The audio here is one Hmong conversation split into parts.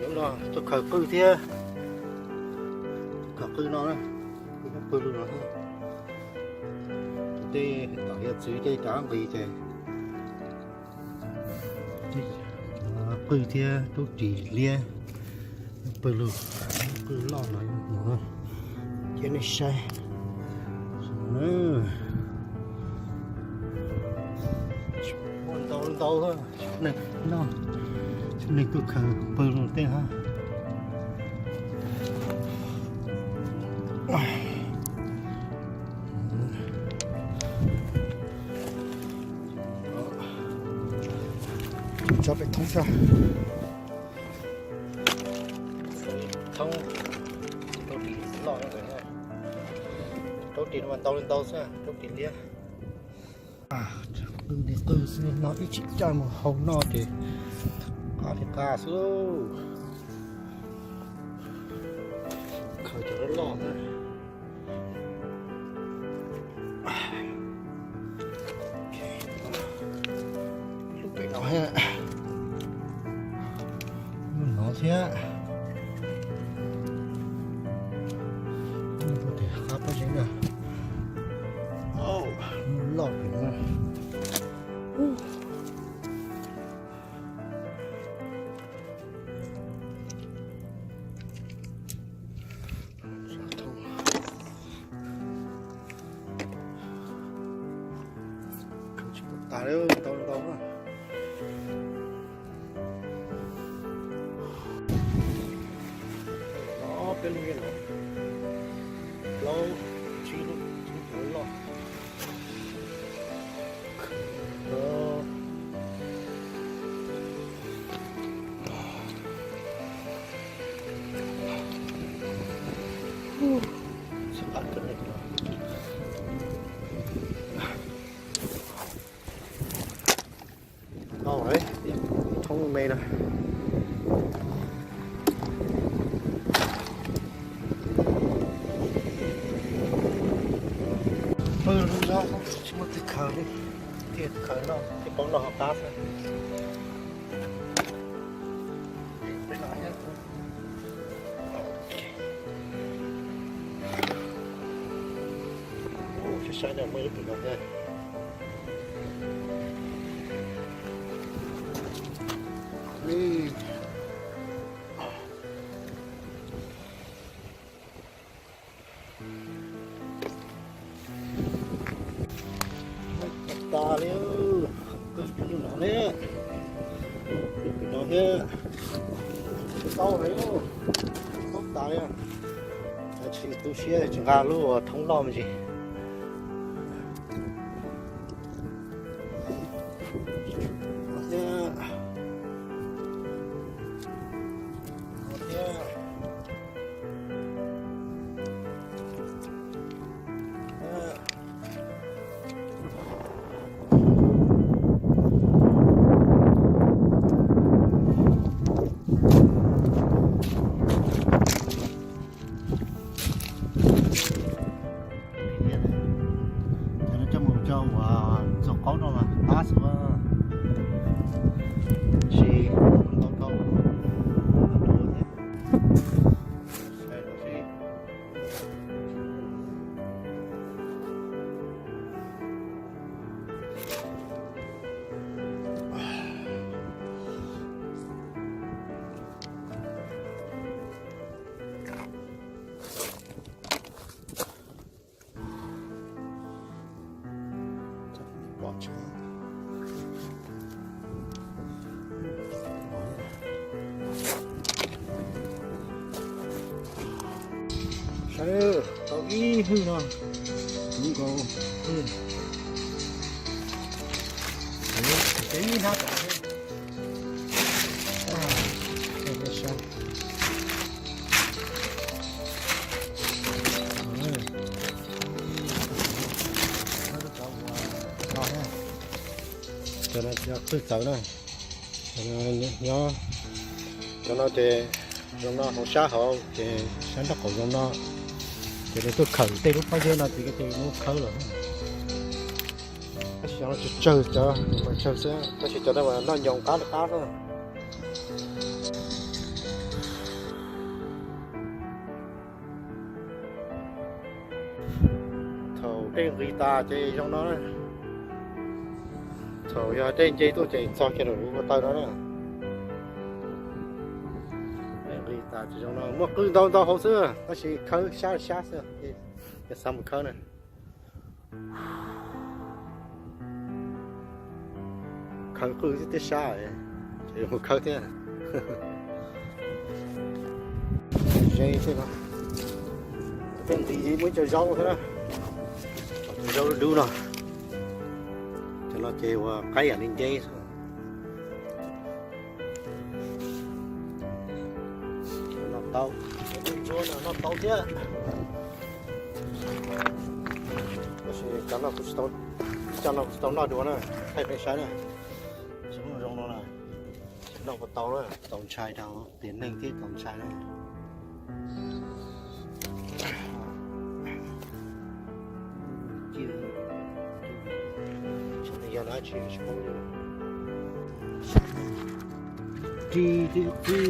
No tuaj khaws qwj thiab, khaws qwj no, pw lug no. Tej tom yog txwv ces rov nqis ces qwj thiab tub ris liab pw lug, qwj loj no, cia nej saib. Ntau ntau, neeg tuaj khaws pw lug tej hab. Tso pem thoob tso. Thoob, tub ris loj, tub ris no mas ntau li ntau xwb, tub ris liab. Qwj li qwj xwb no, ib chim caij mus hau noj ces qab li qab xwb. Khaws cov loj loj na. Lub pem no thiab, lub no thiab. Tus qab pob zeb na, loj pem no. Tas ntau ntau. Peb lub no, plaub tsib lub, tsib lub loj. Thoob me no. Pw lub no tsis muaj twg khaws li, tiaj khaws noj, tej poob noj hauv qab xwb. Saib saib no muaj ib pem no thiab. Tas li, no thiab, tau li, tau tas li. Tsis tu siab tsis nqa lub thoob loj me ntsis. Cov no coj mus rau uas ntxuag qaub no mas qab xwb, tab sis ntau ntau. Saib, tau ib hwj no, kuv nkaus hwj, ib hnab tom hwj. Cov no cov qwj txawv na, nyob cov no ces zoo no hauv sab hauv ces sab nraub qaum zoo no, ces nws tuaj khawm tej lub pob zeb no ces nws muab khawb lawm. Tab sis cov no tsawg, cov no tsawg xwb, tab sis cov no mas noj nyoos qab li qab xwb. Nqis tas ces zoo no na. Thaum yog dej nce tuaj ces txog kiag rau lub ko taw no na. Nqis tas ces zoo no, muaj qwj ntau ntau hauv xwb, tab sis khawb sab sab xwb, ces xav mus khawb na. Khawb qwj thiab sab, mus khawb thiab. Ze thiab no. Tej nqis muaj ib co zaub thiab na. Cov zaub dub no. Cov no ces ua qaib yam li nceb xwb. Noj tau, noj tau thiab. Tab sis cov no kuv tsis tau, ib co no kuv tsis tau noj dua na, thaij peb saib na. Tsis muaj zoo no na. Noj puas tau na, txaus ntshai dhau, tiam neeg thiab txaus ntshai na. Yog dab tsi tsis paub li. Ri ti ti.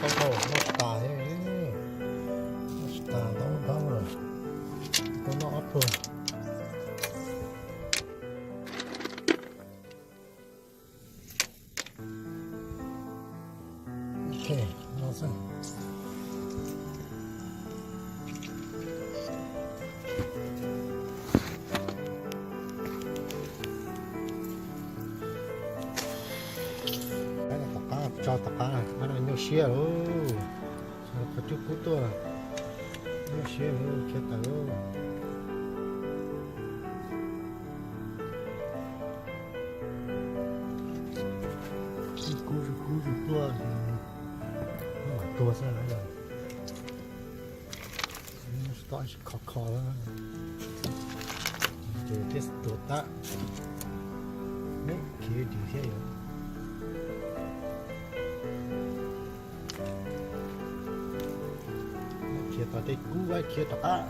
Tau tau noj tsis tas thiab, noj tsis tas ntau ntau lawm, tau noj ob pluag. Ok, no xwb. Tom qab, tso tom qab, nyuaj siab lauj. Qhov cub kub tuaj, nyuaj siab lauj, khiav tawm lauj. Kub, kub tuaj, mam tuag xwb. Tsis tau, khov kho, ces thiaj tuag tag. Neb khiav dim thiab yom. Khiav tom tej kub, khiav tom qab.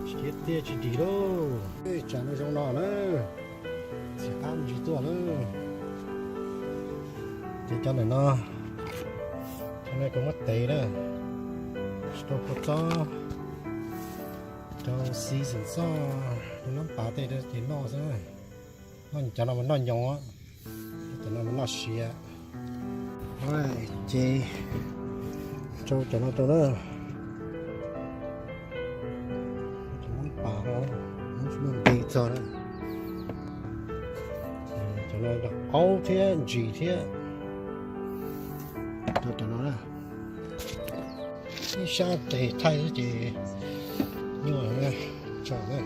Khiav tiag tsis dim lauj. Tsam no zoo no na. Txiv qab ntsis tuaj lawm. Ces cov ntawm no, cov no kuv muab tev na, tsis tau kua txob, rau season xwb, rau nab pas tej ces noj xwb. Noj cov no mas noj nyoos, cov no mas noj siav. Ces rau cov no rau na, cov nab pas no, nab tsis muaj npe txog na. Cov no qaub thiab ntsis thiab. Rau cov no na, ib sab tes thaij xwb ces nyuaj tso na.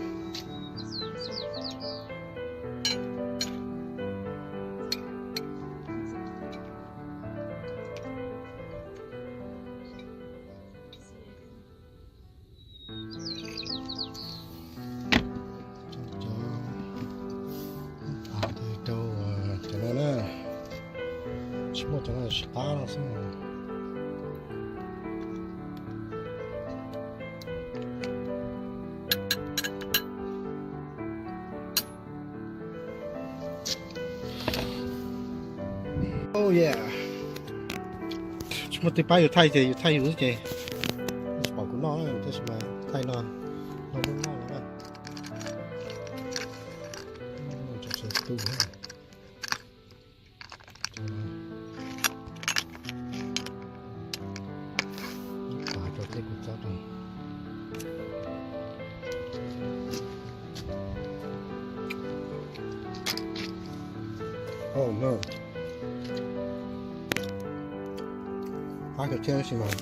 Cov, rau cov no na, tsis muaj cov no tsis qab no xwb. Oh yeah. Tsis muaj twg pab yus thaij ces yus thaij yus xwb ces. Tsis pom kuv noj tab sis mas thaij no, noj lub noj no na. Tsis tu. Rau tej kua txob rau. Oh no. Kawg thiab tab sis mas,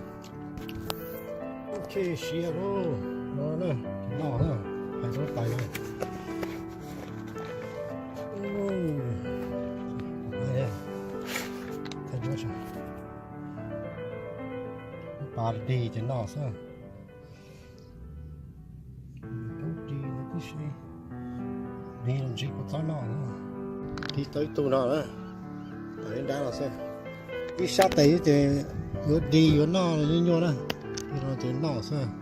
ok, siav lauj, no na, noj na, hais rau tais na. Pas dig ces noj xwb. Dig no tib si, dig los ntsib kua txob noj na. Dig tau ib tug no na, tau ib nrab no xwb. Ib sab tes ces yuav dig yuav noj nyuaj nyuaj na, dig no ces noj xwb.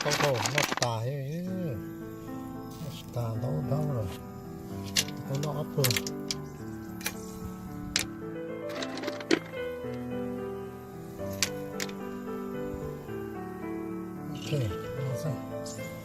Tau tau noj tas, noj tsis tas ntau ntau lawm. Tau noj ob pluag. Ok, no xwb.